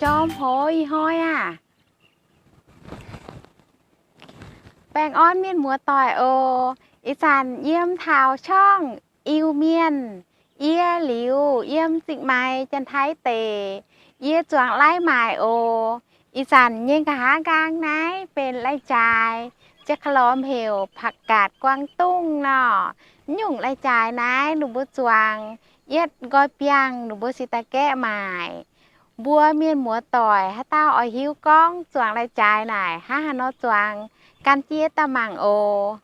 jorm hoz ih hnoi aah. Baengh orn mienh muoz-doic oc. Ih zanc yiem taux ช่อง Iu-Mienh. Yie liuz yiem Zingh Maix, Janx-Taiv deic. Yie zuangx lai-maaic oc. Ih zanc nyei nqa'haav nqaang naaiv benx lai-jaaix, jiex ka'lorm heuc ผักกาดกวางตุ้ง nor. Mv nyungc lai-jaaix naaiv ninh mbuo zuangx yietv nqoi biangh ninh mbuo se daaih gaeqv maaic. Mbuo mienh muoz-doic haaix dauh oix hiuv gorngv zuangx lai-jaaix naaic hnangv haaix nor zuangx, gan jienv daaih mangc oc.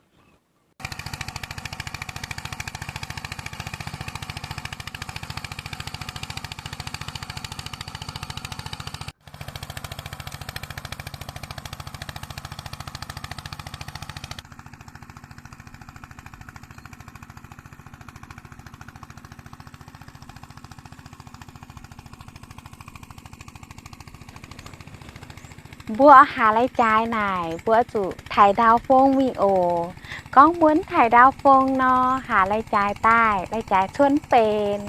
Mbuo haaz lai-jaaix naaic, mbuo zuqc taaix ndau fong mingh oc. Gorngv mbuo mv taaix ndau fong nor, haaz lai-jaaix daaih, lai-jaaix cuotv mv benx.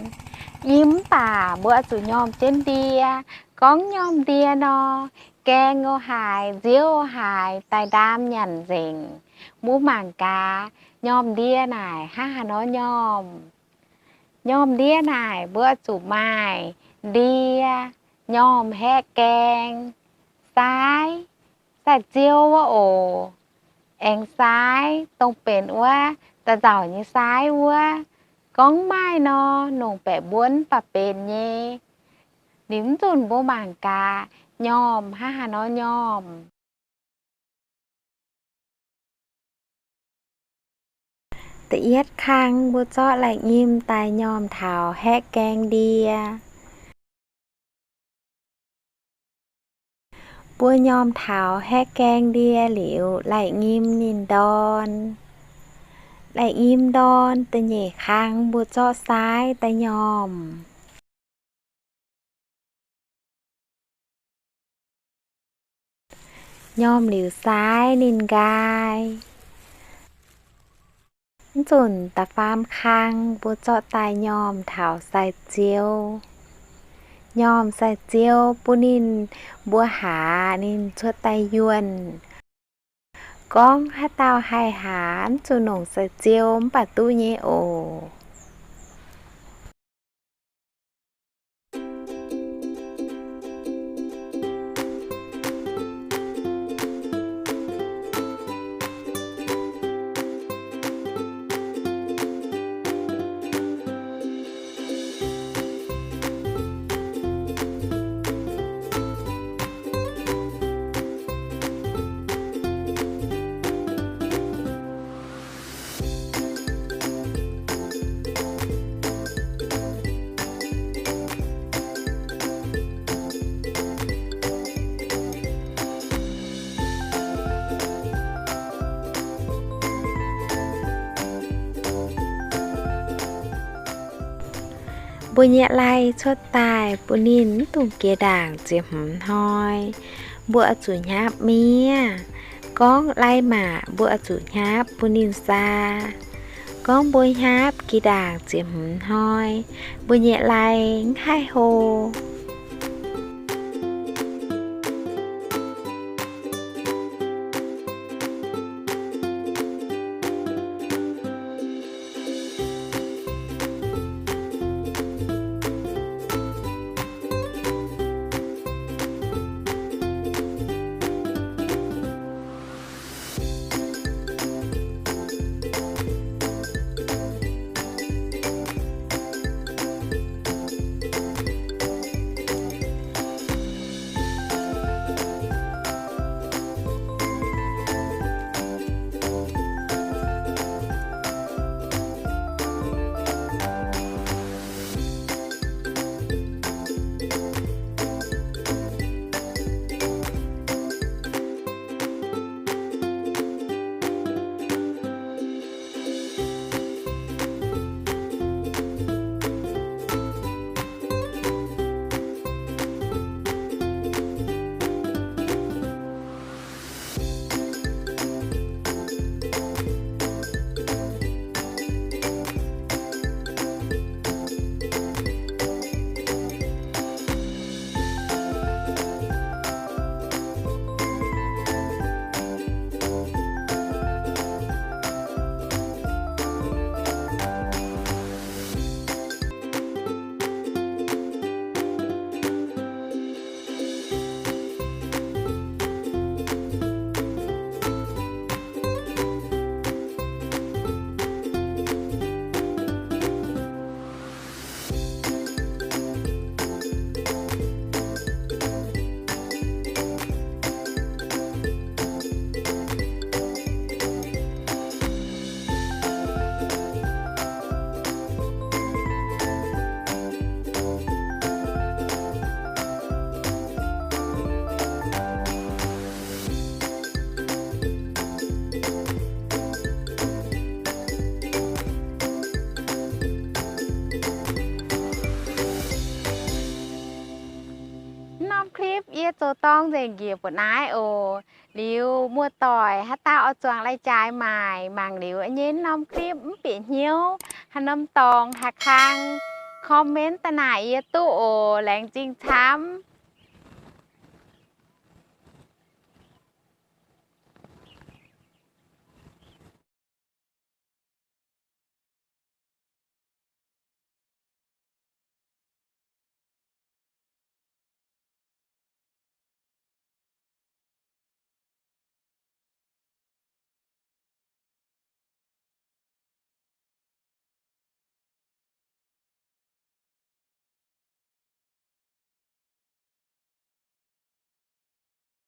Yiem mv baac mbuo zuqc nyormh jienv ndie. Gorngv nyormh ndie nor, gaeng o haaix, nziouv o haaix, daaih ndaam nyanc nzengc. Mbuo mangc gaax, nyormh ndie naaic hnangv haaix nor nyormh. Nyormh ndie naaic, mbuo zuqc maaih ndie, nyormh haeqv gaeng, saaiv, saaiv ziou wuov oc. Aengx saaiv dongh benx wuov da'nzauc nyei saaiv wuov. Gorngv maaih nor, nongc baeqc mbuonv baac benx nyei. Liuz mv zunc mbuo mangc gaax, nyormh hnangv haaix nor nyormh. Da'yietv kang mbuo zorqv lai-nyim daaih nyormh taux haeqv gaeng ndie. Mbuo nyormh taux haeqv gaeng ndie liuz, lai-nyim ninh ndorn. Lai-nyim ndorn da'nyeic kang mbuo zorqv saaiv daaih nyormh. Nyormh liuz saaiv ninh nqaai. Mv zunc da'faam kang mbuo zorqv daaih nyormh taux sai-ziou. Nyormh sai-ziou bun ninh mbuo haaz ninh cuotv daaih yuonh. Gorngv haaix dauh haih haaz mv zuqc nongc sai-ziou mv baac duqv nyei oc. Mbuo nyei lai cuotv daaih bun ninh mv dungx jiex ndaangc ziepc hmz hnoi, mbuo oix zuqc hnyapv miev. Gorngv lai mac mbuo oix zuqc hnyapv bun ninh saa. Gorngv mbuo hnyapv jiex ndaangc ziepc hmz hnoi, mbuo nyei lai mv haih hlo. sou dorng nzengc njiec mbuoqc naaiv oc. Liuz muoz-doic haaix dauh oix zuangx lai-jaaix maaic, mangc liuz nyei norm clip mv bieqc hnyouv haaix norm dorngx haaix kang, comment daaih naaic yie duqv oc. Laengz zingh camv.